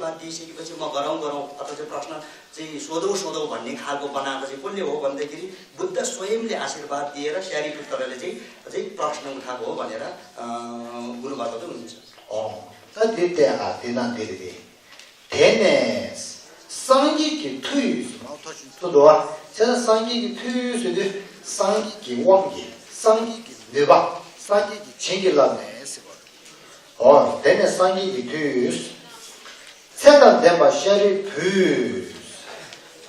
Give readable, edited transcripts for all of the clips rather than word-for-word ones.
आशीर्वाद दिइसकेपछि म गरौँ अथवा चाहिँ प्रश्न चाहिँ सोधौँ भन्ने खालको बनाएको चाहिँ कसले हो भन्दाखेरि बुद्ध स्वयंले आशीर्वाद दिएर स्यारी पुत्रले चाहिँ प्रश्न उठाएको हो भनेर गुरुबाट त हुन्छ तद्दिते आदिना दिदे तेनेस 상기기 투유 또도와 제가 상기기 투유스도 상기기 원기 상기기 네바 상기기 챙길라네 되네 상기기 투유스 세단 데바 샤리 부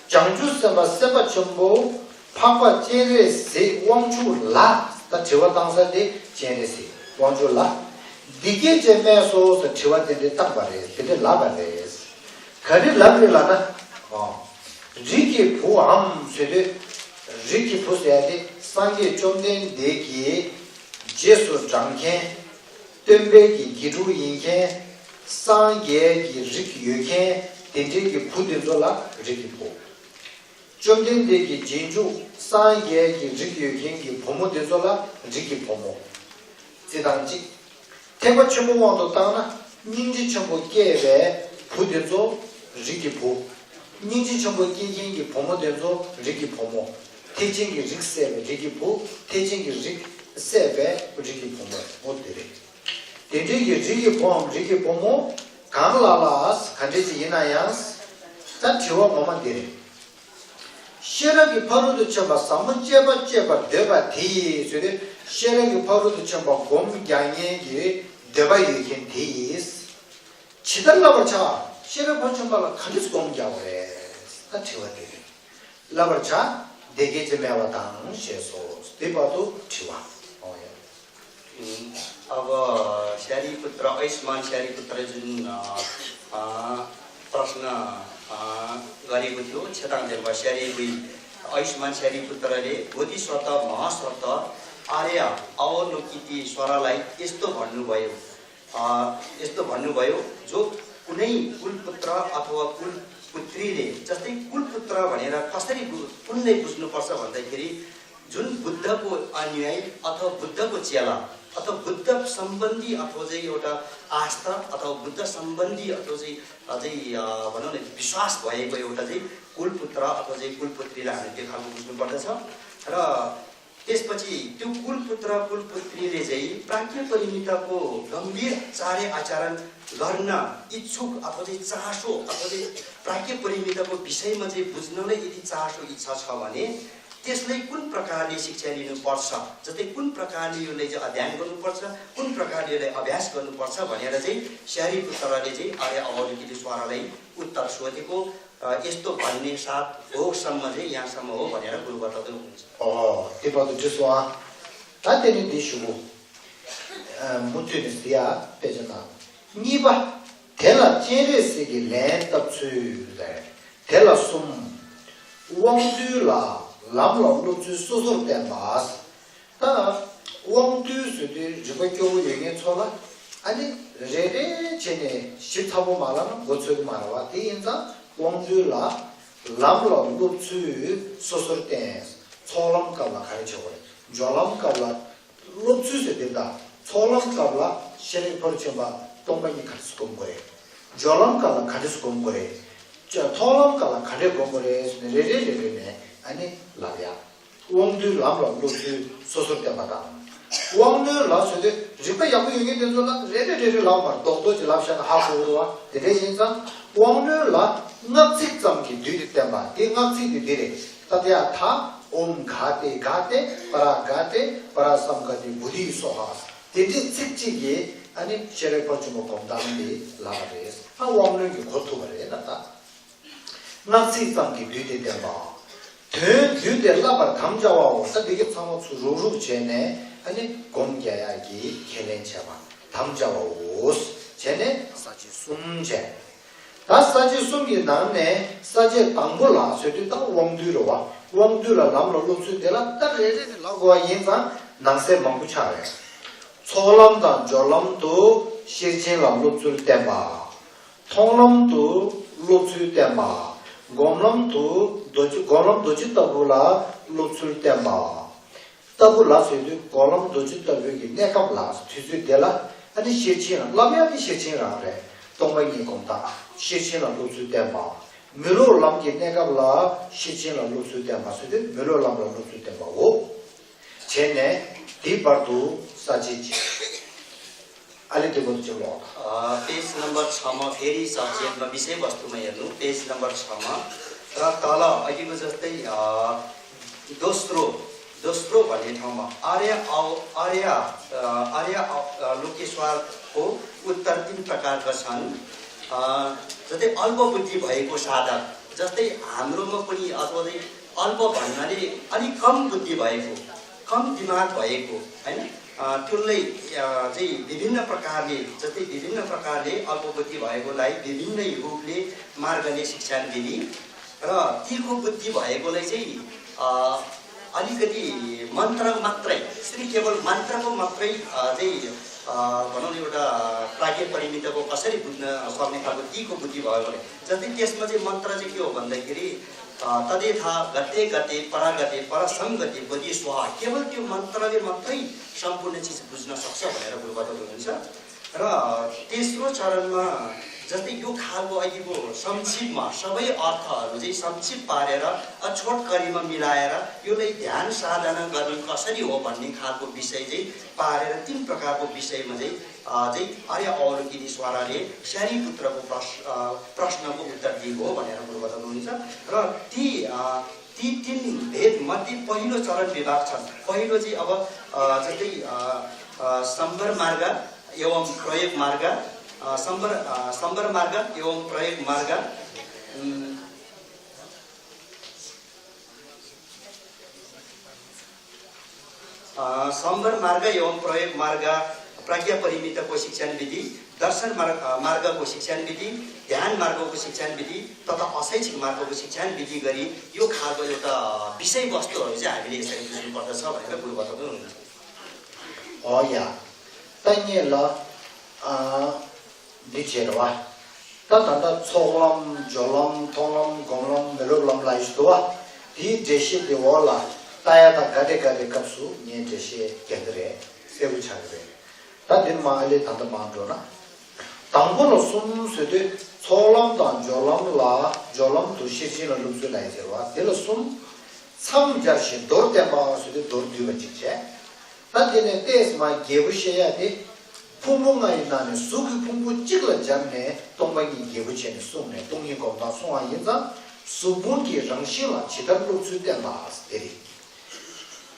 장주스마 세바 전부 파파 제레세 왕주라 다 제와 당사데 제레세 왕주라 디게 제메소서 제와 제레 딱 말해 근데 라바네 가리 라브라나 리키 포함 세데 리키 포세야데 상게 좀된 데기 제수 장케 템베기 기루인케 상게기 리키 요케 데데기 푸데돌라 리키 포 좀된 데기 진주 상게기 리키 요케기 포모데돌라 리키 포모 제단지 테바 첨부원도 따나 닌지 첨부 깨베 푸데조 리기포 닌지 정보 기행기 보모된조 리기포모 태진기 릭세베 리기포 태진기 릭세베 리기포모 어때래 대대기 리기포모 감라라스 간제지 이나야스 자치와 뭐만데 셰라기 파로도 쳐봐 삼문제바 데바 디 소리 셰라기 파로도 쳐봐 곰양예기 데바 이긴 디스 치달라버차 शेर पंचमला खलिस गोम जावरे तथिवते लबरचा देगे जमेवतां शेसो देबातो छिवा अब शरीपुत्र आयुष्मान शरीपुत्र जुन प्रश्न गरेको थियो छेताङदेव शरीबुई आयुष्मान शरीपुत्रले बोधिसत्व महासत्व आर्य अवलोकिति स्वरलाई यस्तो भन्नुभयो जो कुनै कुलपुत्र अथवा कुलपुत्रीले जस्तै कुलपुत्र भनेर कसरी कुनले बुझ्नुपर्छ भन्दाखेरि जुन बुद्धको अनुयायी अथवा बुद्धको चेला अथवा बुद्ध सम्बन्धी अथवा चाहिँ एउटा आस्था अथवा बुद्ध सम्बन्धी अथवा चाहिँ अझै भनौँ न विश्वास भएको एउटा चाहिँ कुलपुत्र अथवा चाहिँ कुलपुत्रीलाई हामीले त्यो खालको बुझ्नुपर्दछ र त्यसपछि त्यो कुलपुत्र कुलपुत्रीले चाहिँ प्राज्ञ परिमितको गम्भीर चार्य आचरण गर्न इच्छुक अथवा चाहिँ चासो अथवा चाहिँ प्राज्ञ परिमितको विषयमा चाहिँ बुझ्नलाई यदि चासो इच्छा छ भने त्यसलाई कुन प्रकारले शिक्षा लिनुपर्छ जस्तै कुन प्रकारले यसले चाहिँ अध्ययन गर्नुपर्छ कुन प्रकारले यसलाई अभ्यास गर्नुपर्छ भनेर चाहिँ शरीपुत्रले चाहिँ आर्य अवलोकित स्वरलाई उत्तर सोधेको यस्तो भन्ने साथ होसम्म चाहिँ यहाँसम्म हो भनेर गुरु बताउँदै हुनुहुन्छ त्यो बाटो त्यसो तातेनि दिशुगु मुत्युनिस्तिया पेजना निबा तेला चेरेसिगी ल्यान्तप्सुले तेला सुम वङदुला लामलो लुचु सोसोर्तेमास ता वङदुसुदि जिबक्यो यङे छोला अनि रेरे चेने शिथाबो मालान गोचुग मारवा तिइन्जा वङदुला लामलो लुचु सोसोर्तेस छोलम काला खाइछोले जोलम काला लुचु सेदिदा छोलम काला शेरि परचबा 동방이 같이 공부해. 조람가라 같이 공부해. 저 토람가라 같이 공부해. 레레레레네. 아니 라야. 원두 라블라 로스 소소 때마다. 원두 라스데 지금 야고 얘기 된거나 레레레레 라마 도도지 라샤가 하고로와. 대대신상 원두 라 납직점기 뒤들 때마다 이 납직이 되래. 따디야 다 옴가데 파라삼가디 부디소하. 대대 책지기 아니 제를 버주고 공담이 라베스 아 왕릉이 고토버래 나타 납치상기 뒤대대마 뒤대 라바 감자와 되게 상호수 로루 제네 아니 공개야기 켈렌차바 담자와 오스 제네 사지 숨제 다 사지 숨이 나네 사지 방불라 쇠도 왕두로 와 왕두라 남로 로스데라 따레레 라고와 인상 남세 망부차래 초람단 조람도 실진람 롭줄 때마 통람도 롭줄 때마 곰람도 도지 더불라 롭줄 때마 더불라 세도 곰람 도지 더불기 내가 블라스 뒤지 되라 아니 실진 라면이 실진라래 동맹이 공다 시신을 놓을 때마 멸로람기 내가라 시신을 놓을 때마 수도 멸로람을 놓을 때마고 제네 디바도 사지지 알리티고 좀 पेज नम्बर 6 मा फेरि सब्जेक्टमा विषयवस्तुमा हेर्नु पेज नम्बर 6 मा र तल अघिको जस्तै दोस्रो भन्ने ठाउँमा आर्य लोकेश्वरको उत्तर 3 प्रकारका छन् जस्तै अल्प बुद्धि भएको साधक जस्तै हाम्रोमा पनि अथवा अल्प भन्नाले अलिक कम बुद्धि भएको कम दिमाग भएको हैन त्यसलाई चाहिँ विभिन्न प्रकारले अल्पबुद्धि भएकोलाई विभिन्न रूपले मार्गले शिक्षा दिने र तीको बुद्धि भएकोलाई चाहिँ अलिकति मन्त्र मात्रै श्री केवल मन्त्रको मात्रै चाहिँ भनौँ न एउटा प्राज्ञ परिमितको कसरी बुझ्न सक्ने खालको तीको बुद्धि भएकोले जस्तै त्यसमा चाहिँ मन्त्र चाहिँ के हो भन्दाखेरि तदेथा गते गते परागते परसंगते बुद्धि स्वाहा केवल त्यो मन्त्रले मात्रै सम्पूर्ण चीज बुझ्न सक्छ भनेर गुरुबाट हुनुहुन्छ र तेस्रो चरणमा जस्तै यो खालको अहिलेको संक्षिप्तमा सबै अर्थहरू चाहिँ संक्षिप्त पारेर छोटकरीमा मिलाएर योलाई ध्यान साधना गर्ने कसरी हो भन्ने खालको विषय चाहिँ पारेर 3 प्रकारको विषयमा चाहिँ आर्य अवलोकिनीश्वरले शरीपुत्रको प्रश्नको उत्तर दिएको हो भनेर गुरुबाट हुनुहुन्छ र ती 3 भेद मध्ये पहिलो चरण विभाग छन् पहिलो चाहिँ अब जस्तै सम्बर मार्ग एवं प्रयोग मार्ग सम्बर मार्ग एवं प्रयोग मार्ग सम्बर मार्ग एवं प्रयोग मार्ग प्रज्ञा परिमितको शिक्षण विधि दर्शन मार्गको शिक्षण विधि ध्यान मार्गको शिक्षण विधि तथा अशैक्षिक मार्गको शिक्षण विधि गरी यो खालको एउटा विषयवस्तुहरू चाहिँ हामीले यसरी बुझ्नुपर्दछ भनेर गुरु बताउनु हुनुहुन्छ या तन्येला दिचेरवा ततन्त छोगलम जोलम थोलम गोमलम मेरुलम लाइस्टवा दी देशे देवाला तायाता गाडे कप्सु ने देशे केन्द्रे सेबु छागरे तादिन माले तन्त मान्डोना 당고로 숨수도 초람단 조람라 조람 두시시는 루스 라이제와 델숨 삼자신 돌대마수도 돌디가 직제 나한테는 때스마 개부셔야돼 풍부가 있나는 수기 풍부 찍을 잡네 동방이 개부체는 숨네 동인공다 송아 인자 수분기 정신을 지달로 줄때 나스들이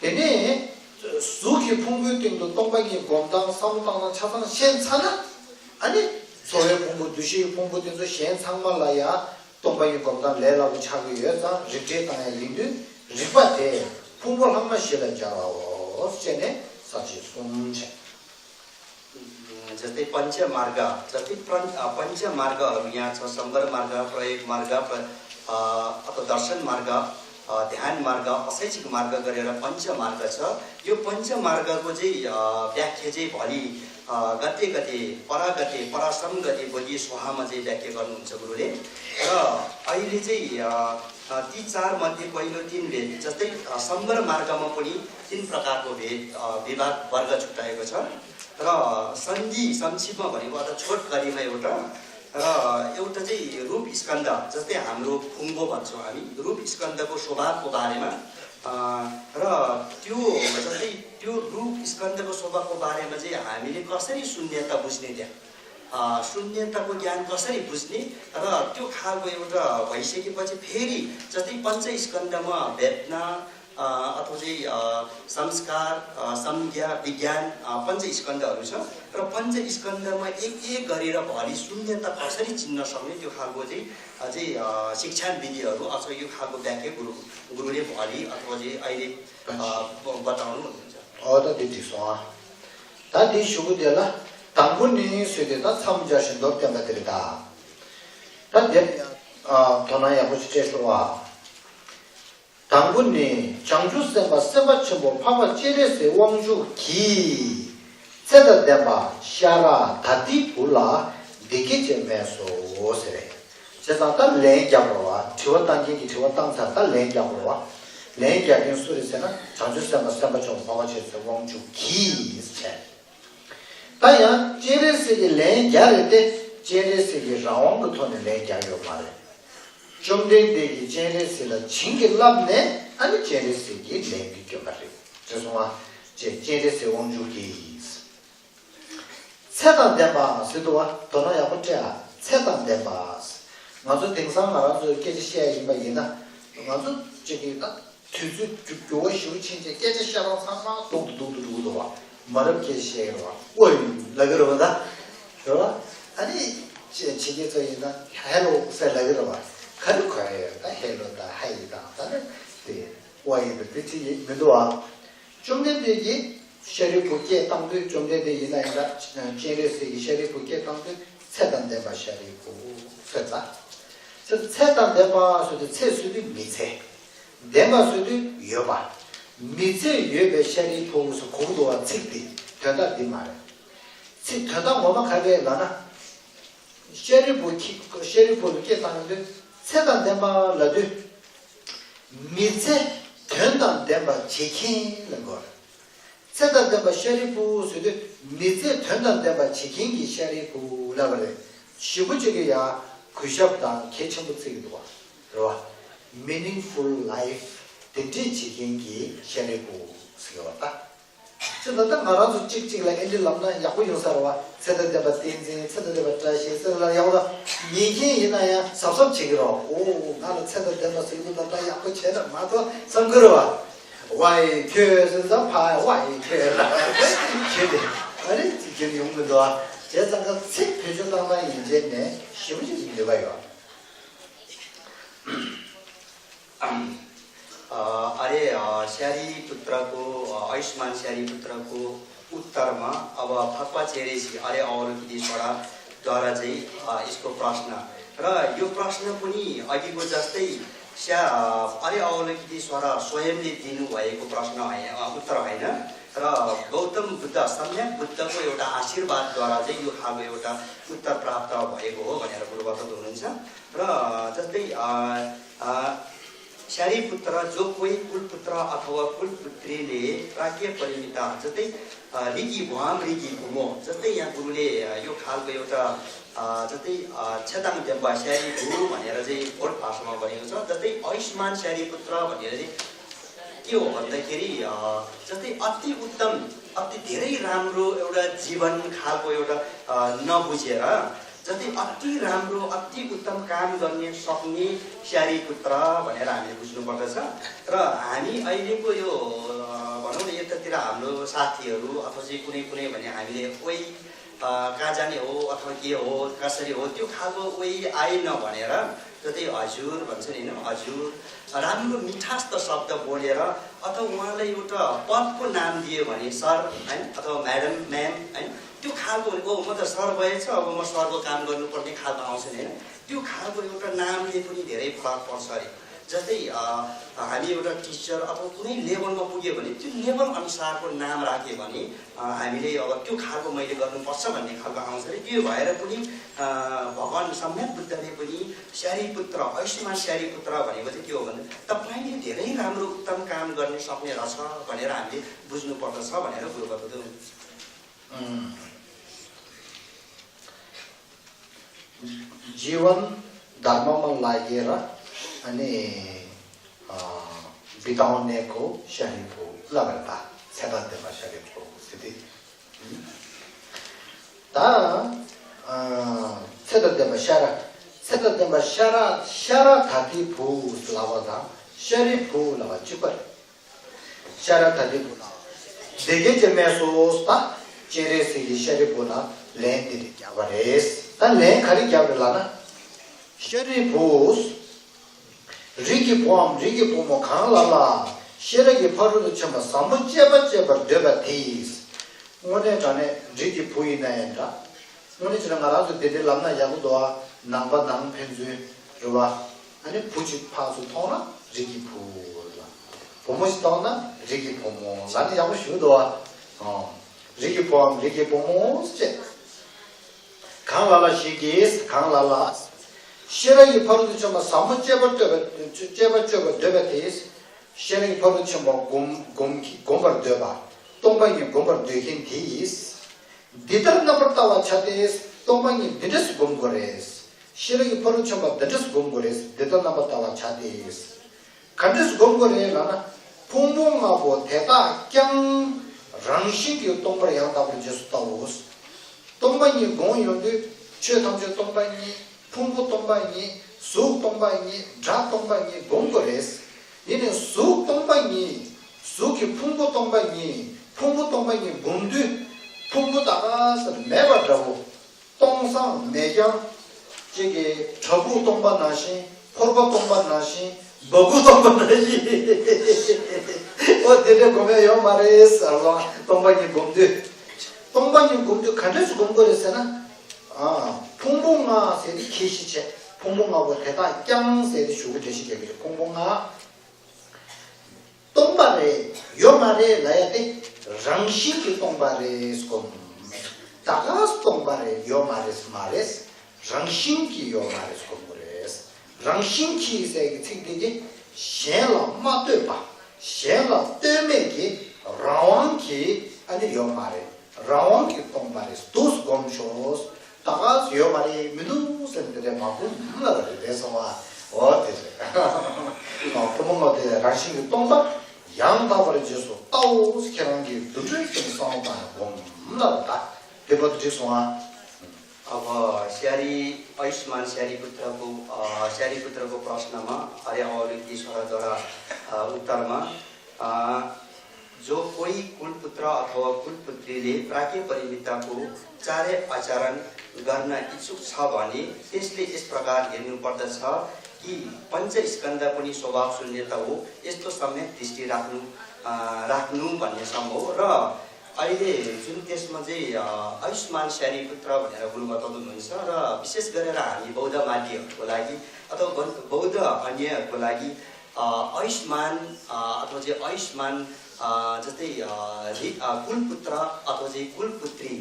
근데 수기 풍부 등도 동방이 공당 성당은 차상 현차는 아니 소외 공부 두시 공부 등도 현상말라야 동방이 공당 내라고 차고 여자 리제당에 인도 리바테 풍부를 한번 시는 자라고 전에 사실 숨체 जस्तै पञ्चमार्ग जस्तै पञ्चमार्गहरू यहाँ छ सम्बर मार्ग प्रयोग मार्ग अथवा दर्शन मार्ग ध्यान मार्ग अशैक्षिक मार्ग गरेर पञ्चमार्ग छ यो पञ्चमार्गको चाहिँ व्याख्या चाहिँ भोलि गते गते परागते परासंगते बुद्धि स्वाहामा चाहिँ व्याख्या गर्नुहुन्छ गुरुले र अहिले चाहिँ ती 4 मध्ये पहिलो 3 भेद जस्तै सम्बर मार्गमा पनि 3 प्रकारको भेद विभाग वर्ग छुट्याएको छ र सन्धि संक्षिप्तमा भनेको अथवा छोटकरीमा एउटा चाहिँ रूप स्कन्द जस्तै हाम्रो खुङ्गो भन्छौँ हामी रूप स्कन्दको स्वभावको बारेमा र त्यो रूप स्कन्दको स्वभावको बारेमा चाहिँ हामीले कसरी शून्यता बुझ्ने त्यहाँ शून्यताको ज्ञान कसरी बुझ्ने र त्यो खालको एउटा भइसकेपछि फेरि जस्तै पञ्चस्कन्दमा वेदना अथवा चाहिँ संस्कार संज्ञा विज्ञान पञ्चस्कन्दहरू छ र पञ्चस्कन्दमा एक गरेर भरि शून्यता कसरी चिन्न सक्ने त्यो खालको चाहिँ शिक्षा विधिहरू अथवा यो खालको व्याख्या गुरुले भरि अथवा चाहिँ अहिले बताउनु हुनुहुन्छ 어다 디디소아 다 디슈고데라 당군이 수데다 참자신 덕담들이다 단데 도나야 보시체스와 당군이 장주세바 세바치보 파바 제레세 왕주 기 세다데바 샤라 다디 불라 디게제메소 오세레 제자다 레자로와 지원단기기 지원당사다 레자로와 레자긴 소리세나 장주세바 세바치보 파바 제레세 왕주 기 세 다야 제레세게 레자레데 제레스기 라왕 토네 내자요 말에 좀데데기 제레스라 징길랍네 아니 제레스기 내비겨 말에 저송아 제레스 원주기 세단 대바 스도와 도나야 보자 세단 대바 맞아 등산 알아서 깨지셔야 이나 맞아 저기 딱 투주 주교 쉬우친제 깨지셔라 상마 도도도도도 와 말을 깨시해요 와 나그러다 좋아 아니 지게서 이나 해로 살라그러 와 가는 거예요 다 해로다 하이다 다는 네 와이드 빛이 메도와 좀 되게 셔리프게 땅도 좀 되게 이나이다 제레스기 셔리프게 땅도 세단 대바 셔리프 세다 저 세단 대바서도 세수도 미세 대바서도 여바 미세 여베 셔리프서 고도와 책비 되다 이 말에 책 되다 뭐만 가게 나나 셔리프게 땅도 세단 대바라도 미세 된다 대바 지키는 거 세단 대바 셔리프서도 미세 된다 대바 지키기 셔리프라 그래 시부적이야 그샵다 개천부터기도 와 그러와 meaningful life 된지 지키기 셔리프 쓰여왔다 저도 말아서 찍찍라 엔질 남나 야구 용사로와 세단 대바 땡진 세단 대바 자시 세단 야구다 민기 이나야 섭섭 지기로 오 나는 세단 대바 쓰이다 야구 체다 마도 성그러와 와이 교에서 파 와이 교라 아니 지금 용문도 제가 책 표준당만 이제네 쉬우지 내봐요 अरे श्यारी पुत्रको आयुष्मान श्यारी पुत्रको उत्तरमा अब फक्पा चेरेसी अरे और कि छोराद्वारा चाहिँ यसको प्रश्न र यो प्रश्न पनि अघिको जस्तै अरे अवलकिती छोरा स्वयंले दिनुभएको प्रश्न उत्तर होइन र गौतम बुद्ध सम्यक बुद्धको एउटा आशीर्वादद्वारा चाहिँ यो खालको एउटा उत्तर प्राप्त भएको हो भनेर गुरुबत हुनुहुन्छ र जस्तै श्यारी पुत्र जो कोही कुलपुत्र अथवा कुलपुत्रीले प्राज्ञ परिमिता जस्तै रिकी भुवाम रिकी भुमो जस्तै यहाँ गुरुले यो खालको एउटा जस्तै छेदाङ देम्बा श्यारी भू भनेर चाहिँ कोट भाषामा भनेको छ जस्तै आयुष्मान श्यारी पुत्र भनेर चाहिँ के हो भन्दाखेरि जस्तै अति उत्तम अति धेरै राम्रो एउटा जीवन खालको एउटा नबुझेर जस्तै अति राम्रो अति उत्तम काम गर्ने सक्ने श्यारी पुत्र भनेर हामीले बुझ्नुपर्दछ र हामी अहिलेको यो भनौँ न यतातिर हाम्रो साथीहरू अथवा चाहिँ कुनै कुनै भने हामीले कोही कहाँ जाने हो अथवा के हो कसरी हो त्यो खालको कोही आएन भनेर जस्तै हजुर भन्छ नि होइन हजुर राम्रो मिठास त शब्द बोलेर अथवा उहाँलाई एउटा पदको नाम दियो भने सर होइन अथवा म्याडम म्याम होइन त्यो खालको ओ म त सर भएछ अब म सरको काम गर्नुपर्ने खालको आउँछ नि होइन त्यो खालको एउटा नामले पनि धेरै फरक पर्छ अरे जस्तै हामी एउटा टिचर अथवा कुनै लेभलमा पुग्यो भने त्यो लेभल अनुसारको नाम राख्यो भने हामीले अब त्यो खालको मैले गर्नुपर्छ भन्ने खालको आउँछ अरे त्यो भएर पनि भगवान् सम्यक बुद्धले पनि श्यारी पुत्र आयुष्मान श्यारी पुत्र भनेको चाहिँ के हो भने तपाईँले धेरै राम्रो उत्तम काम गर्न सक्ने रहेछ भनेर हामीले बुझ्नुपर्दछ भनेर गुरुबत जीवन धर्ममा लागेर अनि बिताउनेको शरीरको लगता छेदान्तेमा शरीरको स्थिति ता छेदान्तेमा शरा थाती फु लावदा शरीर फु लावा चिपर शरा थाती फु देगे जमेसोस्ता चेरे से शरीर बोला लेन दे क्या वरेस ता लेन खरी क्या बोलाना शरीर फुस रिकी पोमो खान लाला शेरगी फरुद चम समुच्य बच्चे पर देवतीस उन्हें जाने रिकी पुई नयंदा उन्हें चला मराज देदे लमना यागु दोआ नंबर नंग पेंजु रुवा अने पुची पासु थोना रिकी पुला पोमोस थोना रिकी पोमो लाने यागु शु दोआ रिकी पोमो से खान लाला शिकीस खान लाला शेरगी फरुद चम समुच्य बच्चे देवतीस शेरगी फरुद चम गोमर देवा तोंबई गोमर देखिन थीस दितर न पड़ता वा छतेस 동방이 드레스 공고레스 시력이 버릇쳐가 드레스 공고레스 대단 남았다와 차대스 간데스 공고레라나 풍봉하고 대다 경 랑식이 동방에 한다고 제수다고스 동방이 공연데 최탐제 동방이 풍부 동방이 수 동방이 자 동방이 공고레스 얘는 수 동방이 수기 풍부 동방이 몸도 풍부다가서 매버라고 동상 매경 저기 저부 동반 나시 포르바 동반 나시 먹우 동반 나시 어디에 보면 요 말에서 동방이 몸도 간데스 공거에서는 풍봉아 세디 키시체 풍봉하고 대다 짱 세디 주고 되시게 풍봉아 동반에 요 말에 나야데 랑시키 동바레스콤 다가스 동바레 요 마레스 랑신키 요 마레스콤 그레스 랑신키 세기 팅디기 셴라 마트바 셴라 때메기 라왕키 아니 요 마레 라왕키 동바레스 도스 곰쇼스 다가스 요 마레 미누센데 마부 나르 데서와 어때세 그mongo데 랑신키 동바 양다버리 지수 따오스 캐런기 두드리기 싸움다 봄나다 대버드 지수와 श्यारी आयुष्मान श्यारी पुत्रको प्रश्नमा आर्य औलिकी स्वरद्वारा उत्तरमा जो कोही कुलपुत्र अथवा कुलपुत्रीले प्राज्ञ परिमिताको चार्य आचरण गर्न इच्छुक छ भने त्यसले यस प्रकार हेर्नुपर्दछ कि पञ्चस्कन्ध पनि स्वभाव शून्यता हो यस्तो सम्यक दृष्टि राख्नु भन्ने सम्भव र अहिले जुन त्यसमा चाहिँ आयुष्मान श्यारी पुत्र भनेर गुरु बताउनुहुन्छ र विशेष गरेर हामी बौद्ध माध्यमहरूको लागि अथवा बौद्ध अन्यहरूको लागि आयुष्मान अथवा चाहिँ आयुष्मान जस्तै कुलपुत्र अथवा चाहिँ कुलपुत्री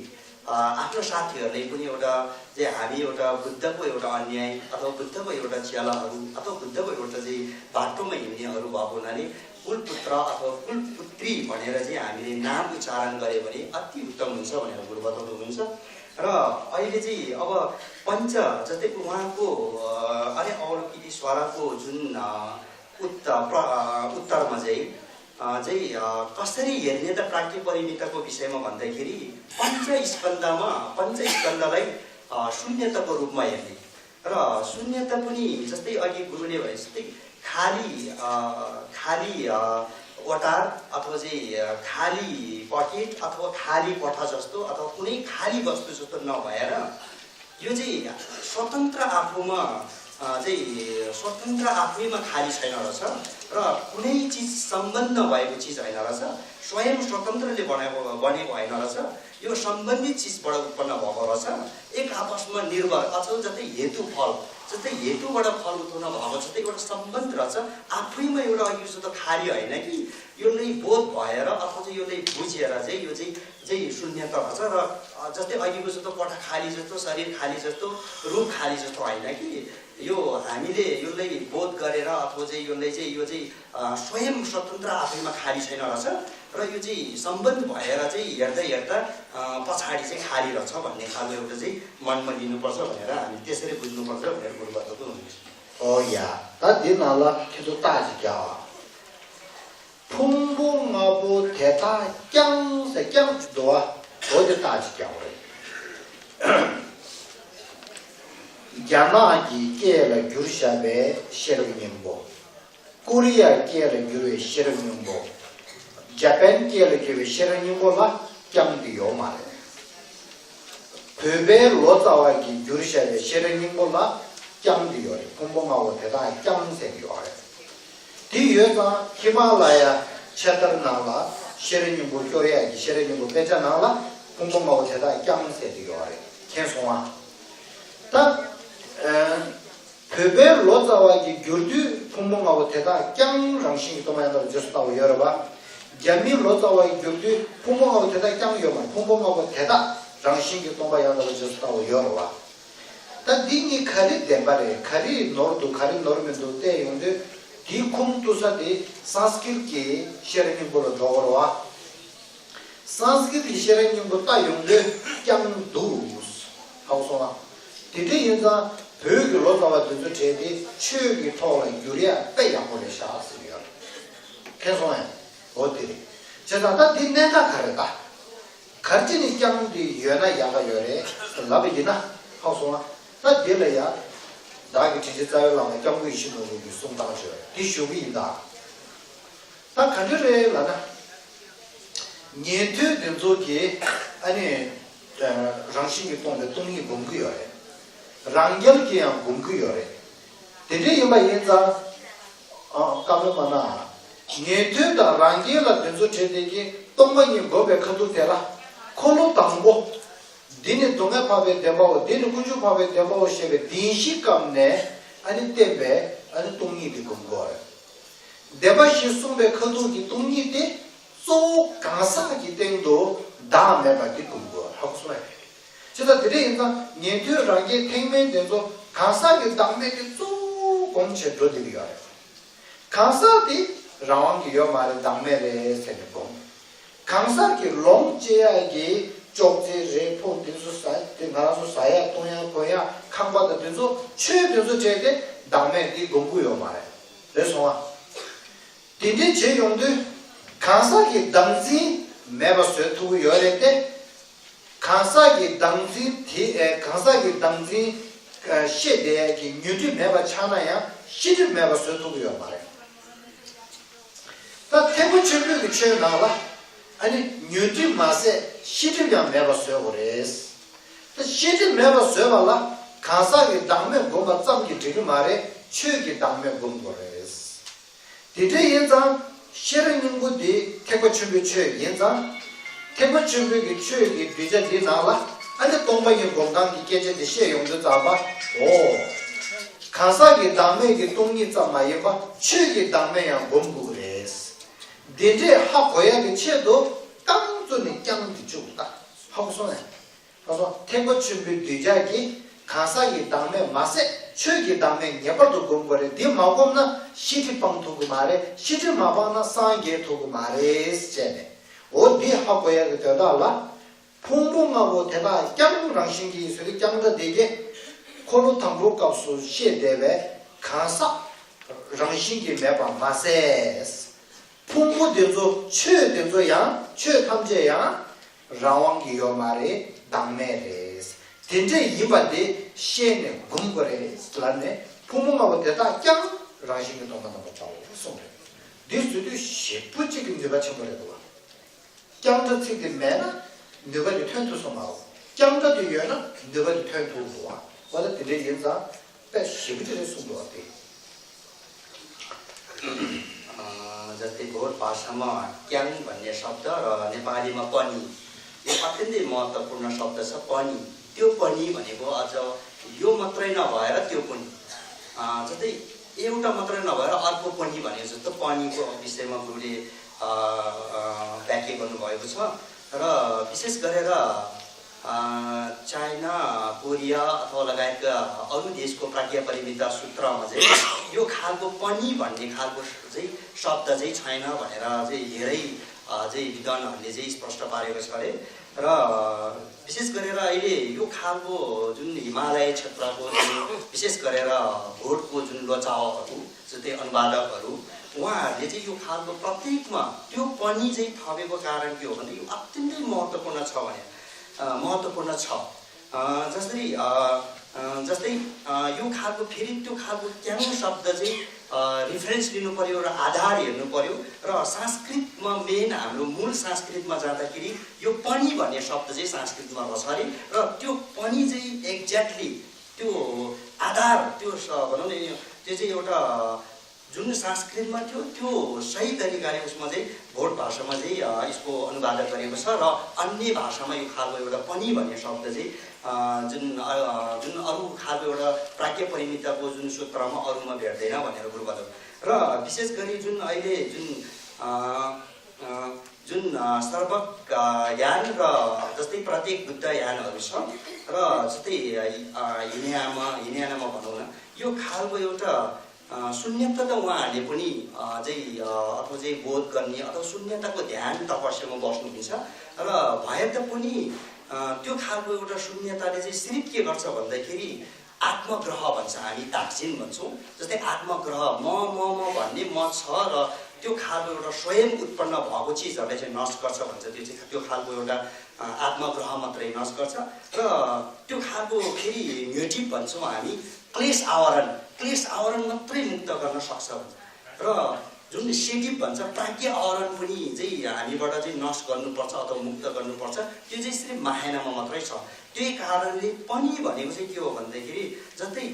आफ्नो साथीहरूले पनि एउटा चाहिँ हामी एउटा बुद्धको एउटा अन्याय अथवा बुद्धको एउटा चेलाहरू अथवा बुद्धको एउटा चाहिँ बाटोमा हिँड्नेहरू भएको हुनाले कुलपुत्र अथवा कुलपुत्री भनेर चाहिँ हामीले नाम उच्चारण गऱ्यो भने अति उत्तम हुन्छ भनेर गुरु बताउनु हुनुहुन्छ र अहिले चाहिँ अब पञ्च जस्तै उहाँको आर्य अवलोकिनी स्वरको जुन उत्तरमा चाहिँ कसरी हेर्ने त प्राज्ञ परिमितको विषयमा भन्दाखेरि पञ्चस्कन्धलाई शून्यताको रूपमा हेर्ने र शून्यता पनि जस्तै अघि गुरुले भने जस्तै खाली ओटार अथवा चाहिँ खाली पकेट अथवा खाली पठा जस्तो अथवा कुनै खाली वस्तु जस्तो नभएर यो चाहिँ स्वतन्त्र आफैमा खाली छैन रहेछ र कुनै चिज सम्बन्ध भएको चिज होइन रहेछ स्वयं स्वतन्त्रले बनेको होइन रहेछ यो सम्बन्धित चिजबाट उत्पन्न भएको रहेछ एक आपसमा निर्भर अथवा जस्तै हेतु फल जस्तै हेतुबाट फल उत्पन्न भएको जस्तै एउटा सम्बन्ध रहेछ आफैमा एउटा अघि जस्तो खाली होइन कि यो नै बोध भएर अथवा चाहिँ यो नै बुझेर चाहिँ यो चाहिँ शून्यता रहेछ र जस्तै अघिको जस्तो पटा खाली जस्तो शरीर खाली जस्तो रूप खाली जस्तो होइन कि यो हामीले यसलाई बोध गरेर अथवा चाहिँ यो चाहिँ स्वयं स्वतन्त्र आफैमा खाली छैन रहेछ र यो चाहिँ सम्बन्ध भएर चाहिँ हेर्दा पछाडि चाहिँ खाली रहेछ भन्ने खालको एउटा चाहिँ मनमा लिनुपर्छ भनेर हामी त्यसरी बुझ्नुपर्छ भनेर गुरु बताउनु हुनुहुन्छ या तादिनाला किदो ताजिगा 풍부마부 대다 짱세 짱주도와 어디 따지겨요 야마기 깨라 규르샤베 셰르님보 코리아 깨라 규르 셰르님보 자pan 깨라 규르 셰르님보라 짱디요 말에 베베 로자와기 규르샤베 셰르님보라 짱디요 풍부마부 대다 짱세요 뒤에서 히말라야 쳇터나라 셰르님보 교리야기 셰르님보 배자나라 풍부마부 대다 짱세요 계속와 딱 베베 로자와기 교르드 풍부마부 대다 짱랑싱이 도마야로 줬다고 여러봐 야미 로자와기 교르드 풍부마부 대다 짱요만 풍부마부 대다 랑싱이 도마야로 줬다고 여러봐 딱 니니 카리 데바레 카리 노르도 카리 노르면도 때 용데 디콩투사데 산스크리트 셰르님보로 도로와 산스크리트 셰르님보 딱 용데 짱두스 하고서나 디디 인자 벽이 로자와 된저 제디 추기 토라 유리아 빼양고를 샤스리요 계속해 어디리 제가 다 딘내가 가르다 가르치니 짱디 연아 야가 요래 라비나 하고서나 나 딜래야 나게 진짜 자유랑 정부 이신으로 송당죠 디쇼비다 다 간절해 라나 년트 된조기 아니 장신이 동네 동이 공부요래 랑결기야 공부요래 대대 이마 인자 까면만아 년트다 랑결라 된조 제대기 동만이 법에 커도 되라 콜로 당고 디네 동네 밥에 대바오 디네 군주 밥에 대바오 셰베 딘시감네 아니 때베 아니 동이비 공부요 대바시 송베 커도기 동이데 쏙 가사기 땡도 다음에 받기 공부 하고 소리. 제가 드리니까 년도랑게 탱면돼서 가사기 당매기 쏙 공체 줘드리요. 가사디 라왕기 요 말을 당매래 세고. 가사기 롱제야기 쪽제 레포 된수사 된가서 사야 동양 거야 강바다 된서 최된서 제게 당매기 공부요 말해. 그래서 디디 제용도 간사기 당지 매버스 투 요래때 간사기 당지 티 간사기 당지 시대기 뉴디 매버 차나야 시디 매버스 투 요 말해. 다 태부 준비가 최 나와. 아니 뉴디 마세 시디가 매버스 요레스. 시디 매버스 요발라 간사기 당매 고가 잠기 되게 말해 최기 당매 공부레스. 디데 인자 시르는고디 태고 준비체 인자 태고 준비기 최기 비자디 나와 아니 동방의 공간기 계제디 시용도 잡아 오 가사기 담매기 동리 잡마이바 최기 담매야 공부레스 디제 학고야기 체도 땅존이 짱디 죽다 하고 손에 그래서 태고 준비 뒤자기 가사기 담매 마세 최기 담매 예벌도 공부를 디 마고나 시티빵 두고 말해 시티 마바나 상게 두고 말해스제네 어디 하고야 그때다라 풍봉하고 대다 짱랑 신기 소리 짱도 되게 콜로 탐부 값수 시대에 가사 랑신기 매바 마세스 풍부되죠 최되죠야 최탐제야 라왕기 요 말에 담매레스 된제 이반데 시에네 공부를 슬라네 부모하고 대다 짱 라신이 동안하고 자고 손에 디스도 시부지긴 내가 쳐버려도 짱도 책이 매나 내가 뒤편도 소마고 짱도 뒤에나 내가 뒤편도 와 와도 되게 인자 때 시부지를 숨도 왔대 जस्तै भोट भाषामा क्याङ भन्ने शब्द र नेपालीमा पनि यो अत्यन्तै महत्त्वपूर्ण शब्द छ पनि त्यो पनि भनेको अझ यो मात्रै नभएर त्यो पनि जस्तै एउटा मात्रै नभएर अर्को पनि भनेको जस्तो पनिको विषयमा गुरुले व्याख्या गर्नुभएको छ र विशेष गरेर चाइना कोरिया अथवा लगायतका अरू देशको प्राज्ञा परिमिता सूत्रमा चाहिँ यो खालको पनि भन्ने खालको चाहिँ शब्द चाहिँ छैन भनेर चाहिँ धेरै चाहिँ विद्वानहरूले चाहिँ स्पष्ट पारेको छ अरे र विशेष गरेर अहिले यो खालको जुन हिमालय क्षेत्रको विशेष गरेर भोटको जुन रचावहरू जस्तै अनुवादकहरू उहाँहरूले चाहिँ यो खालको प्रत्येकमा त्यो पनि चाहिँ थपेको कारण के हो भने यो अत्यन्तै महत्त्वपूर्ण छ भने महत्त्वपूर्ण छ जस्तै यो खालको फेरि त्यो खालको क्याङ शब्द चाहिँ रिफरेन्स लिनु पर्यो र आधार हेर्नु पर्यो र संस्कृतमा मेन हाम्रो मूल संस्कृतमा जाँदाखेरि यो पनि भन्ने शब्द चाहिँ संस्कृतमा रहेछ अरे र त्यो पनि चाहिँ एक्ज्याक्टली त्यो आधार त्यो भनौँ न त्यो चाहिँ एउटा जुन संस्कृतमा थियो त्यो सही तरिकाले उसमा चाहिँ भोट भाषामा चाहिँ यसको अनुवाद गरिएको छ र अन्य भाषामा यो खालको एउटा पनि भन्ने शब्द चाहिँ जुन अरू खालको एउटा प्राज्ञा परिमिताको जुन सूत्रमा अरूमा भेट्दैन भनेर गुरुबल र विशेष गरी जुन अहिले जुन सर्वक यान र जस्तै प्रत्येक बुद्ध यानहरू छ र जस्तै हिनायामा भनौँ न यो खालको एउटा शून्यता त उहाँहरूले पनि चाहिँ अथवा चाहिँ बोध गर्ने अथवा शून्यताको ध्यान तपस्यामा बस्नुहुन्छ र भए तापनि त्यो खालको एउटा शून्यताले चाहिँ सिर्फ के गर्छ भन्दाखेरि आत्मग्रह भन्छ हामी ताक्सिन भन्छौँ जस्तै आत्मग्रह म भन्ने म छ र त्यो खालको एउटा स्वयं उत्पन्न भएको चिजहरूलाई चाहिँ नष्ट गर्छ भन्छ त्यो खालको एउटा आत्मग्रह मात्रै नष्ट गर्छ र त्यो खालको फेरि नेगेटिभ भन्छौँ हामी क्लेश आवरण मात्रै मुक्त गर्न सक्छ भन्छ र जुन सेटिभ भन्छ प्राज्ञ आवरण पनि चाहिँ हामीबाट चाहिँ नष्ट गर्नुपर्छ अथवा मुक्त गर्नुपर्छ त्यो चाहिँ सिर्फ माहेनामा मात्रै छ त्यही कारणले पनि भनेको चाहिँ के हो भन्दाखेरि जस्तै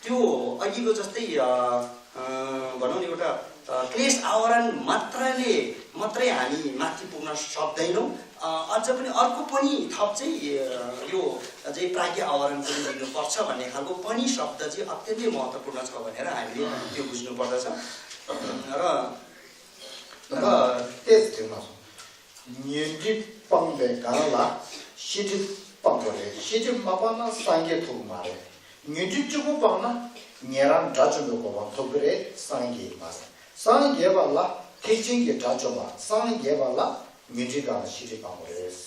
त्यो अघिको जस्तै भनौँ न एउटा क्लेश आवरण मात्रै हामी माथि पुग्न सक्दैनौँ अझ पनि अर्को पनि थप चाहिँ यो चाहिँ प्राज्ञ आवरण पनि दिनुपर्छ भन्ने खालको पनि शब्द चाहिँ अत्यन्तै महत्त्वपूर्ण छ भनेर हामीले त्यो बुझ्नुपर्दछ र त्यसमा नियन्त्रि पङ्बे गाला सिटि पङ्गले सिटि मापाना सांगे थु मारे नियन्त्रि जुगु पङ्ना न्याराम डाजुको को थोगरे सांगे मास सांगे वाला टिचिङ के डाजुमा सांगे वाला नियन्त्रि गाला सिटि पङ्गरेस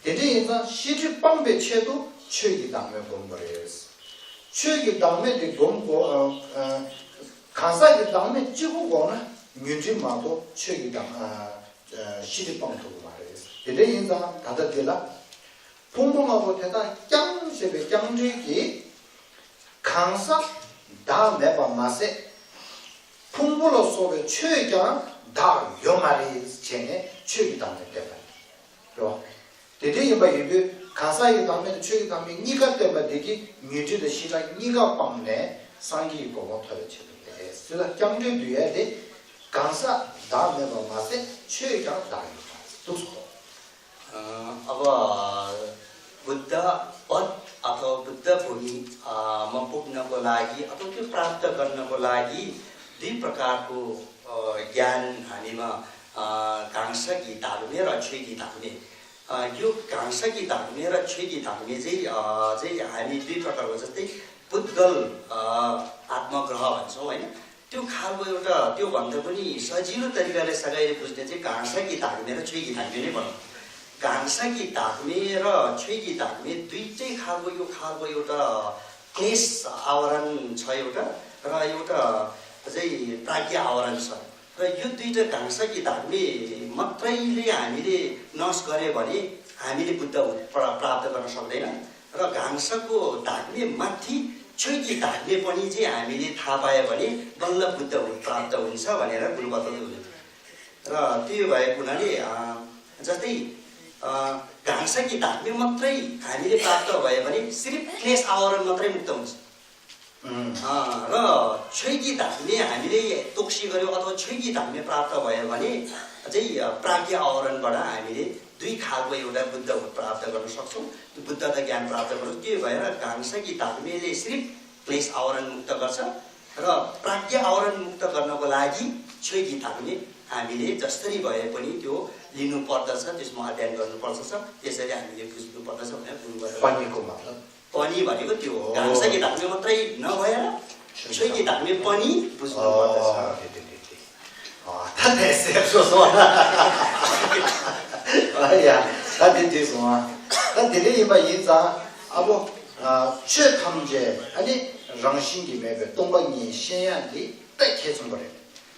त्यही यता सिटि पङ्बे छेदु छेगी दामे बोमरेस छेगी दामे दे बोमको 간사기 다음에 찍고거나 뮤직마도 책이다 시리빵도 말이에요. 이래 인자 다들 되라. 풍부하고 대다 짱세베 짱주기 간사 다 매바 맛에 풍부로서의 최강 다 요말이 전에 책이다 때문에. 그럼 대대 이봐 이게 간사기 다음에 책이 다음에 니가 때문에 되기 뮤직의 시작 니가 빵네 상기 있고 못하게 그래서 경제 뒤에 간사 다음에 봐서 최강 다입니다. अब बुद्ध पद अथवा बुद्ध भूमिमा पुग्नको लागि अथवा त्यो प्राप्त गर्नको लागि दुई प्रकारको ज्ञान हामीमा कांसा गीता हुने र छे गीता हुने यो कांसा गीता हुने र छे गीता हुने चाहिँ हामी दुई प्रकारको जस्तै पुद्गल आत्मग्रह भन्छौँ हैन त्यो खालको एउटा त्यो भन्दा पनि सजिलो तरिकाले सगाइले बुझ्ने चाहिँ कांसा गीता हुने र छे गीता हुने नै भन्छौँ कांसा गीता हुने र छे गीता हुने दुईटै खालको यो खालको एउटा क्लेश आवरण छ एउटा र एउटा चाहिँ प्राज्ञ आवरण छ र यो दुईटा कांसा गीता हुने मात्रैले हामीले नष्ट गरे भने हामीले बुद्ध प्राप्त गर्न सक्दैन र घांसको ढाक्ने माथि छेकी ढाक्ने पनि चाहिँ हामीले थाहा पायो भने बल्ल बुद्ध प्राप्त हुन्छ भनेर गुरुबतले हुन्छ र त्यो भएको हुनाले जस्तै घांसकी ढाक्ने मात्रै हामीले प्राप्त भयो भने सिर्फ क्लेश आवरण मात्रै मुक्त हुन्छ र छेकी ढाक्ने हामीले तोक्सी गर्यो अथवा छेकी ढाक्ने प्राप्त भयो भने चाहिँ प्राज्ञ आवरणबाट हामीले दुई खालको एउटा बुद्ध प्राप्त गर्न सक्छौँ बुद्धता ज्ञान प्राप्त गर्छौँ त्यो भएर घांसकी ढाक्नेले सिर्फ क्लेश आवरण मुक्त गर्छ र प्राज्ञ आवरण मुक्त गर्नको लागि छेकी ढाक्ने हामीले जसरी भए पनि त्यो लिनु पर्दछ त्यसमा अध्ययन गर्नुपर्दछ त्यसरी हामीले बुझ्नु पर्दछ भनेर गुरुबाट पनिको मतलब पनि भनेको त्यो हो घांसकी ढाक्ने मात्रै नभएर छेकी ढाक्ने पनि बुझ्नु पर्दछ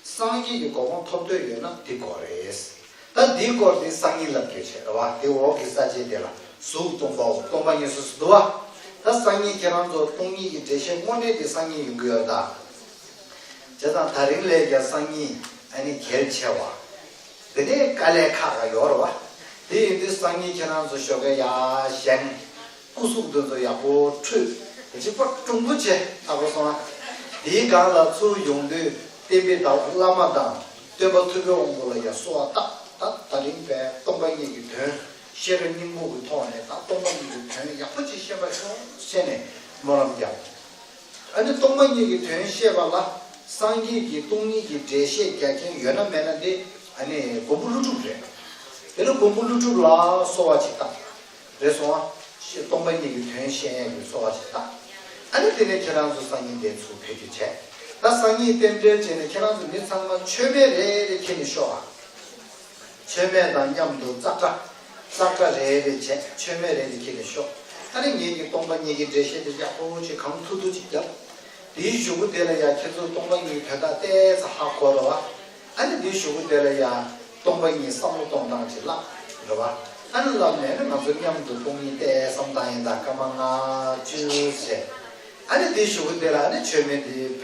상기의 고공 톱도에는 디코레스. 다 디코르디 상기 럽게체. 와, 디오 기사제 되라. 수동보 동방에서도 와. 다 상기 계란도 동이 대신 원래의 상기 유교다. 제가 다른 레게 상기 아니 결체와. 근데 깔레카가 여러와. 이 상기 계란도 쇼가 셴 구속도 야고 추. 이제 뭐 중부제 하고서 이 가라 수 용도 대비다 라마다 대바 투병 걸어야 소아다 다림배 동방이기 돼 셰르 님목을 통해 다 동방이기 돼 야쁘지 셰바서 셰네 뭐랍니까 아니 동방이기 돼 셰바라 상기기 동이기 제시 개개 연합면인데 아니 공부를 주래 얘는 공부를 주라 소아지다 그래서 동방이기 돼 셰에 소아지다 아니 되네 저랑도 상인데 수 표기체 나 상이 때문에 제가 계란도 밑상만 최매래 이렇게 쇼아 최매단 냠도 짝짝 싹가래리 최매래리 길이쇼 아니 얘기 동반 얘기 제시들 야고지 강투도 직접 리슈고 되려야 계속 동반이 되다 때서 하고로와 아니 리슈고 되려야 동반이 성로 동당지라 그러봐 아니 라면은 남성님도 동이 때 성당이다 가만아 주세 아니 리슈고 되라는 최매디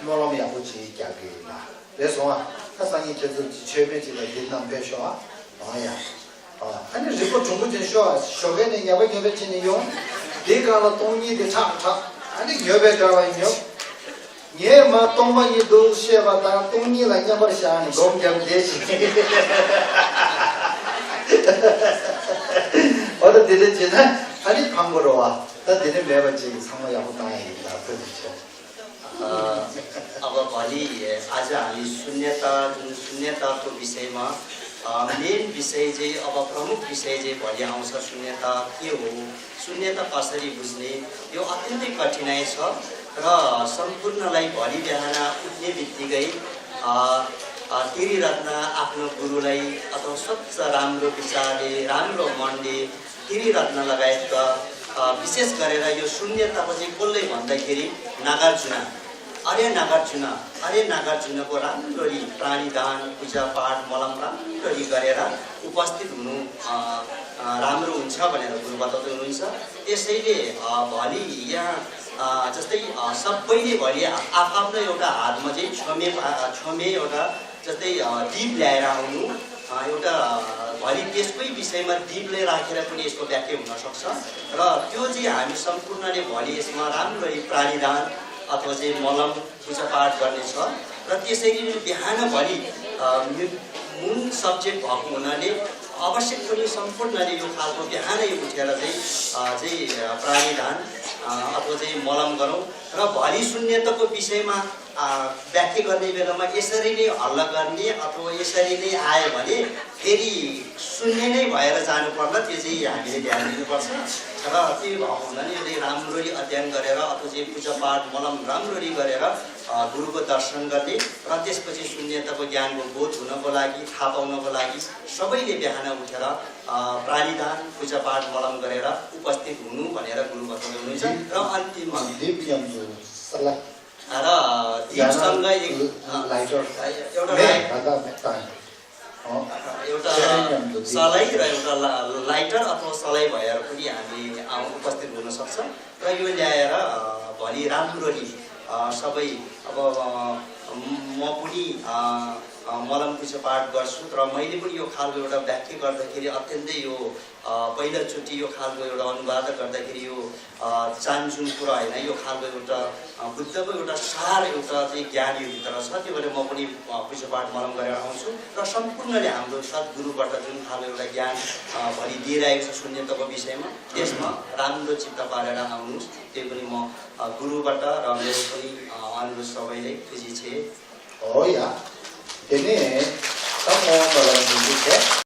뭐라면 야고지 갸기나 그래서 사상이 계속 최매지가 된다는 배셔와 아야 아니 리포 중국진 쇼 쇼게는 야베게베치니 용 대가라 동이데 차차 아니 여배 들어와요 얘마 동방이 도시에바다 동이라 냐버샤니 공경 대시 어디 되지나 아니 방거로와 나 되는 매번지 상호야고 다행이다 그렇죠 अब भोलि आज हामी शून्यताको विषयमा मेन विषय चाहिँ अब प्रमुख विषय चाहिँ भोलि आउँछ शून्यता के हो शून्यता कसरी बुझ्ने यो अत्यन्तै कठिनाइ छ र सम्पूर्णलाई भोलि बिहान उठ्ने बित्तिकै तिरिरत्न आफ्नो गुरुलाई अथवा स्वच्छ राम्रो विचारले राम्रो मनले तिरिरत्न लगायतका विशेष गरेर यो शून्यताको चाहिँ कसले भन्दाखेरि नागार्जुन अरे नागार्जुनको राम्ररी प्राणीदान पूजापाठ मलम राम्ररी गरेर उपस्थित हुनु राम्रो हुन्छ भनेर गुरु बताउँदै हुनुहुन्छ त्यसैले भोलि यहाँ जस्तै सबैले भोलि आफ्नो एउटा हातमा चाहिँ छ्योमे एउटा जस्तै दीप ल्याएर आउनु एउटा भोलि त्यसकै विषयमा दीपले राखेर पनि यसको व्याख्या हुनसक्छ र त्यो चाहिँ हामी सम्पूर्णले भोलि यसमा राम्ररी प्राणीदान अथवा चाहिँ मलम पूजापाठ गर्नेछ र त्यसैले बिहान भोलि मुन सब्जेक्ट भएको हुनाले आवश्यक पनि सम्पूर्णले यो खालको बिहानै उठेर चाहिँ प्राणीदान अथवा चाहिँ मलम गरौँ र भोलि शून्यताको विषयमा व्याख्या गर्ने बेलामा यसरी नै हल्ला गर्ने अथवा यसरी नै आयो भने फेरि शून्य नै भएर जानुपर्ला त्यो चाहिँ हामीले ध्यान दिनुपर्छ र त्यो भएको हुनाले यसले राम्ररी अध्ययन गरेर अथवा चाहिँ पूजापाठ मलम राम्ररी गरेर गुरुको दर्शन गर्ने र त्यसपछि शून्यताको ज्ञानको बोध हुनको लागि थाहा पाउनको लागि सबैले बिहान उठेर प्राणीदान पूजापाठ मलम गरेर उपस्थित हुनु भनेर गुरु बताउनु हुनुहुन्छ र अन्तिममा र दीपसँग एउटा सलाई र एउटा लाइटर अथवा सलाई भएर पनि हामी उपस्थित हुन सक्छ र यो ल्याएर भोलि राम्ररी सबै अब म पनि मलम पूजापाठ गर्छु र मैले पनि यो खालको एउटा व्याख्या गर्दाखेरि अत्यन्तै यो पहिलोचोटि यो खालको एउटा अनुवाद गर्दाखेरि यो चान्जुङ कुरा होइन यो खालको एउटा बुद्धको एउटा सार एउटा चाहिँ ज्ञान यो भित्र छ त्यो भएर म पनि पूजापाठ मलम गरेर आउँछु र सम्पूर्णले हाम्रो सद्गुरुबाट जुन खालको एउटा ज्ञान भरि दिइरहेको छ शून्यताको विषयमा त्यसमा राम्रो चित्त पारेर आउनुहोस् त्यो पनि म गुरुबाट र मेरो पनि अनुरोध सबैलाई खुसी छे हो या તેને તમો મલમ દીધું છે